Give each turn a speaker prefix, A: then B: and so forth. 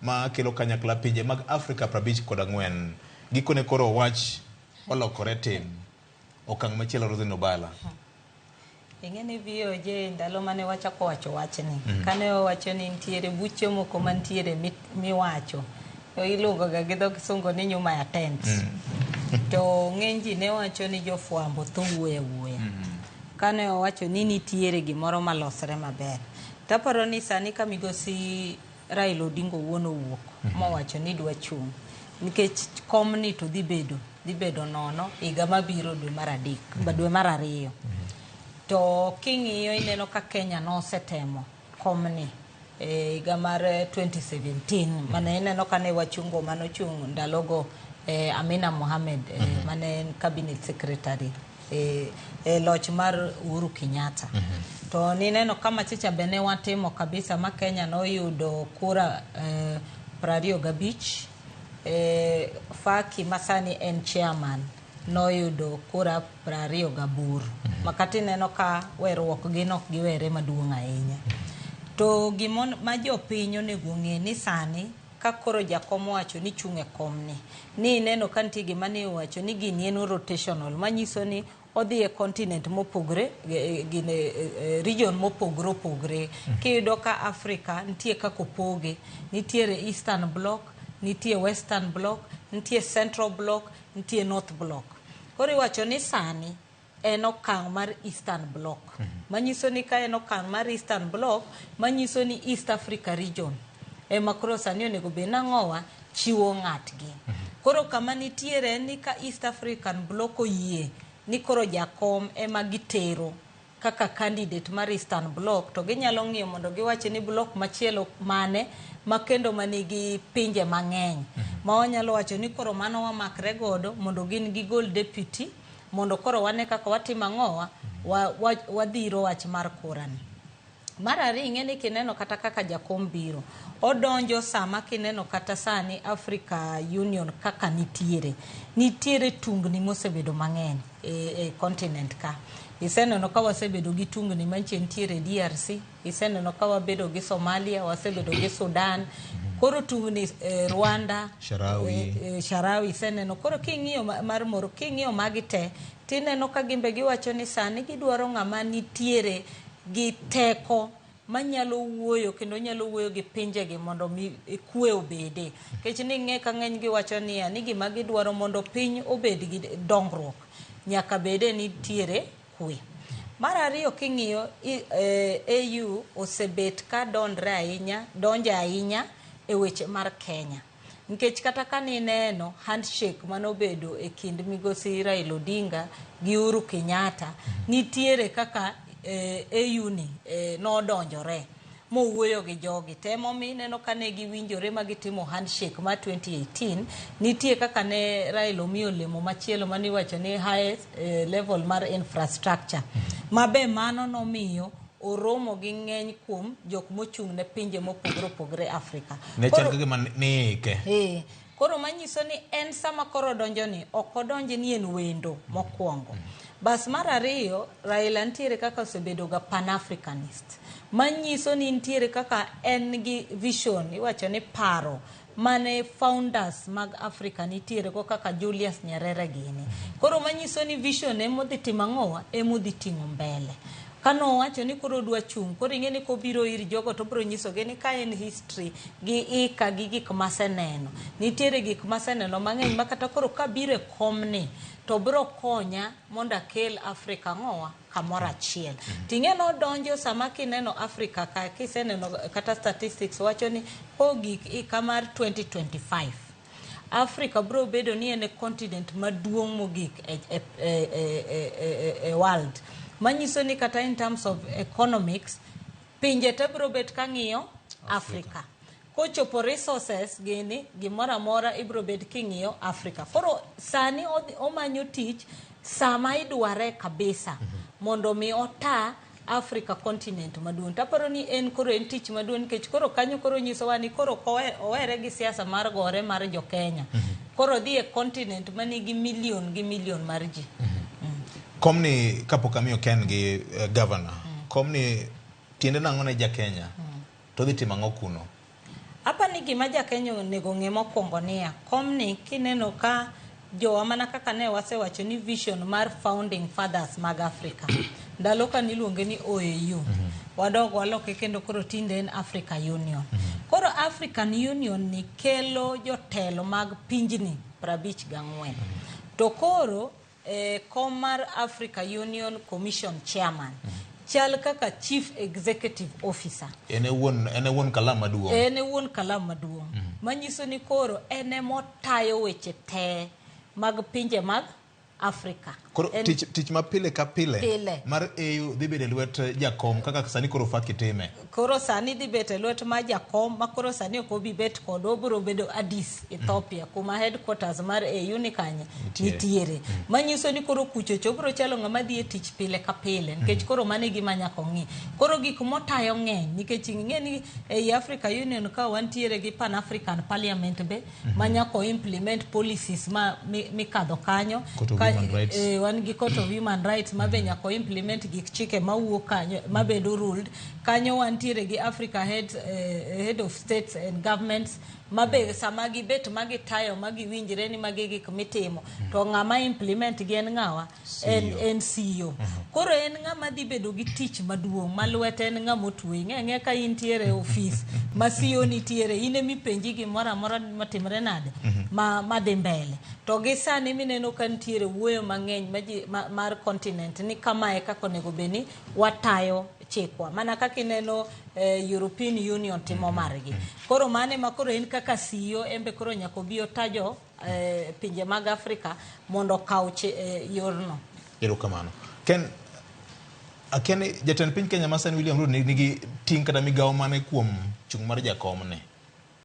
A: ma kelo kanyakla pinje mag Afrika 54. Gikone koro wach olokore tim. Okang' machielo Roselyn Obala.
B: Ing'e ni VOJ ndalo mane wachako wacho wachni, kane wawacho ni nitiere buche moko mantiere miwacho, iluongo ga gi dho kisungu ni nyuma ya tent. To ng'eny ji ne wacho ni jofwambo tho wuoyo awuoya. Kane owacho ni nitiere gimoro malosre maber. Taparo ni sani ka migosi Raila Odinga owuon owuok mowacho ni dwa chung', nikech komni to dhi bedo dhi bedo nono higa mabiro dwe mar adek, dwe mar ariyo. To king'iyo ineno ka Kenya nosetemo komni e higa mar 2017 mane ineno ka ne wachungo manochung' ndalogo Amina Mohamed mane en cabinet secretary e loch mar Uhuru Kenyatta. To nineno ka machicha be ne watimo kabisa ma Kenya noyudo kura 25, Faki masani en chairman noyudo kura 28. Makata ineno ka weruok gi nok giwere maduong' ahinya. To gima ma jopiny onego ong'e ni sani ka koro jakom owacho ni chung' e komni, ni ineno ka nitie gima ne owacho ni gini en rotational, manyiso ni odhi e continent mopogre, gine region mopogre opogre. Kiyudo ka Africa nitie kaka opoge, nitiere Eastern Bloc, nitie Western Bloc, nitie Central Bloc, nitie North Bloc. Koro iwacho ni sani en okang' mar Eastern Bloc. Manyiso ni ka en okang' mar Eastern Bloc, manyiso ni East Africa region ema koro sani onego bed nang'owa chiwo ng'atgi. Koro kama nitiere en ni ka East African Bloc oyie ni koro jakom ema gitero kaka candidate mar Eastern Bloc, to ginyalo ng'iyo mondo giwach ni bloc machielo mane ma kendo manigi pinje mang'eny ma wanyalo wacho ni koro mano wamakre godo mondo gin gigol deputy mondo koro wane kaka watimo ang'owa wadhiro wach mar kura ni. Mar ariyo, ing'e ni kineno kata kaka jakom biro, odonjo sama kineno kata sani Africa Union kaka nitiere, nitiere tungni mosebedo mang'eny e continent ka. Iseneno ka wasebedo gi tungni mantie nitiere DRC, iseneno ka wabedo gi Somalia, wasebedo gi Sudan, koro tungni Rwanda,
A: Sharawi.
B: Sharawi iseneno. Koro king'iyo mar moro, king'iyo magi te, tineno ka gimbe giwacho ni sani gidwaro ng'ama nitiere gi teko manyalo wuoyo kendo nyalo wuoyo gi pinjegi mondo mi kwe obede. Nikech ni ng'e ka ng'eny giwacho niya ni gima gidwaro mondo piny obed gi dongruok nyaka bede ni nitiere kwe. Mar ariyo king'iyo AU osebet ka dondre ahinya, donjo ahinya e weche mar Kenya. Nikech kata ka nineno handshake manobedo e kind migosi Raila Odinga gi Uhuru Kenyatta, nitiere kaka AU ni nodonjore mowuoyo gi jogi. To emomiyo ineno ka ne giwinjore ma gitimo handshake mar 2018, nitie kaka ne Raila omiyo olemo machielo mane iwacho ni highest level mar infrastructure. Ma be mano nomiyo oromo gi ng'eny kuom jok mochung' ne pinje mopogore opogore Afrika.
A: Ne chal ka gima niike.
B: Koro manyiso ni en sama koro odonjo ni, ok odonj ni en wendo mokwongo. Bas mar ariyo, Raila nitiere kaka osebedo ga Pan-Africanist. Manyiso ni nitiere kaka en gi vision, iwacho ni paro, mane founders mag Africa nitiere go kaka Julius Nyerere gini. Koro manyiso ni vision emodhi timo ang'owa, emodhi ting'o mbele. Kano owacho ni koro odwa chung', koro ing'e ni kobiro ir jogo to obiro nyisogi ni ka en history gi ika gi gik maseneno. Nitiere gik maseneno mang'eny ma kata koro kabiro e komni to biro konya mondo akel Africa ang'owa kamoro achiel. Ting'e nodonjo sama kineno Africa ka kiseneno kata statistics wacho ni kogik ika mar 2025 Africa biro bedo ni en e continent maduong' mogik e world. Manyiso ni kata in terms of economics, pinje te biro bet ka ng'iyo Africa. Kochopo resources gini, gimoro amora ibiro bet king'iyo Africa. Koro sani omanyo tich sama idware kabisa mondo mi ota Africa continent maduong'. Taparo ni en koro en tich maduong' nikech koro kanyo koro nyisowa ni koro owere gi siasa mar gore mar jo Kenya. Koro odhi e continent manigi million gi million mar ji.
A: Komni kapok amiyo Ken gi governor, komni tiende nang'o ne ja Kenya? To odhi timo ang'o kuno?
B: Apa ni gima ja Kenya onego ng'e mokwongo niya, komni kineno ka jowa mana kaka ne wasewacho ni vision mar founding fathers mag Africa ndalo ka niluonge ni OAU wadog waloke kendo koro tinde en Africa Union. Koro African Union ni kelo jotelo mag pinjni 54. To koro kom mar Africa Union Commission Chairman chal kaka Chief Executive Officer.
A: En e wuon, en e wuon kalam maduong'.
B: En e wuon kalam maduong'. Manyiso ni koro en emotayo weche te mag pinje mag Africa.
A: Koro
B: En-
A: tich ma pile ka pile,
B: Pile.
A: mar AU dhi bedo e lwet jakom kaka sani koro Faki time.
B: Koro sani dhi bet e lwet ma jakom ma koro sani ok obi bet kodwa, obiro bedo Addis, Ethiopia, kuma headquarters mar AU ni kanye
A: Nitiere.
B: nitiere. Manyiso ni koro kuchocho obiro chalo ng'ama dhi e tich pile ka pile nikech koro mano e gima nyaka ong'i. Koro gik motayo ng'eny nikech ing'e ni ei Africa Union ka wantiere gi Pan African Parliament be ma nyaka o implement policies ma mikadho kanyo.
A: Court of Human Rights.
B: Wan gi Court of Human Rights ma be nyaka o implement gik chike mawuok kanyo mabedo ruled. Kanyo wantiere gi Africa head of states and governments ma be sama gibet ma gitayo ma giwinjre ni magi gik mitimo to ng'ama implement gi en ng'awa? En,
A: CEO.
B: en CEO. Koro en ng'ama dhi bedo gi tich maduong' ma lwete en ng'ama otwe. Ing'e ang'eya ka intiere e ofis ma CEO nitiere, in emipenji gimoro amora matimre nade ma dhi mbele. To gi sani mineno ka nitiere wuoyo mang'eny mar continent ni kamae kaka onego bed ni watayo chikwa. Mana kaka ineno European Union timo margi. Koro mane ma koro en kaka CEO en be koro nyaka obi otajo pinje mag Afrika mondo okaw yorno.
A: Erokamano. Ken, akia ni jatend piny Kenya ma sani William Ruto nigi ting' kata migawo mane kuom chung' mar jakom ni?